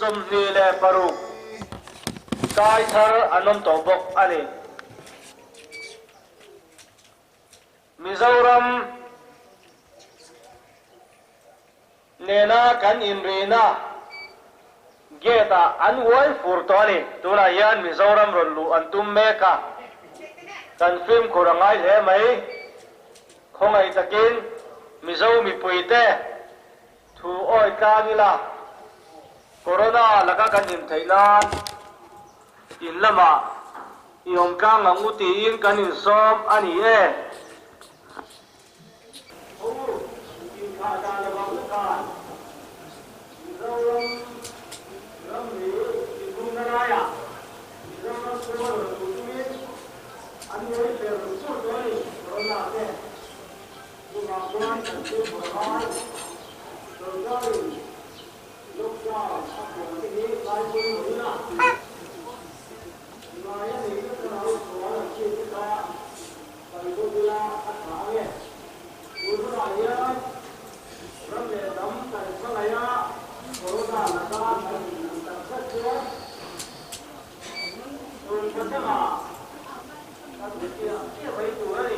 26 kai thar an awm tawh bawk a ni. Mizoram nena kan inrihna gate ah an uai fur tawh a ni. Tunah hian Mizoram rawn luh an tum mek a, kan fimkhur a ngai hle mai. Khawngaih takin Mizo mipuite thu awi tlang ila, Corona laka kan him theih nan in lamah i awm tlang ang u tiin kan insawm a ni e. Ho inthah dan avang te khan Mizoram ramri inhungna laiah Mizoram chhunga rawn luh tumin an ngawi fer fur tawh a ni, Corona te chuvang chuan kan fimkhur a ngai. Sorkarin lockdown a puan te hi ngai pawimawh ila ngaia neihna thlarau sual an chhiat te kha Kan bawk ila a tha ang e. Tun hunah hian ram leh hnam kan hmangaih a, Corona laka kan inhmu tak zet chuan tun thla thlengah kan hmu chiah chiah mai tur a ni.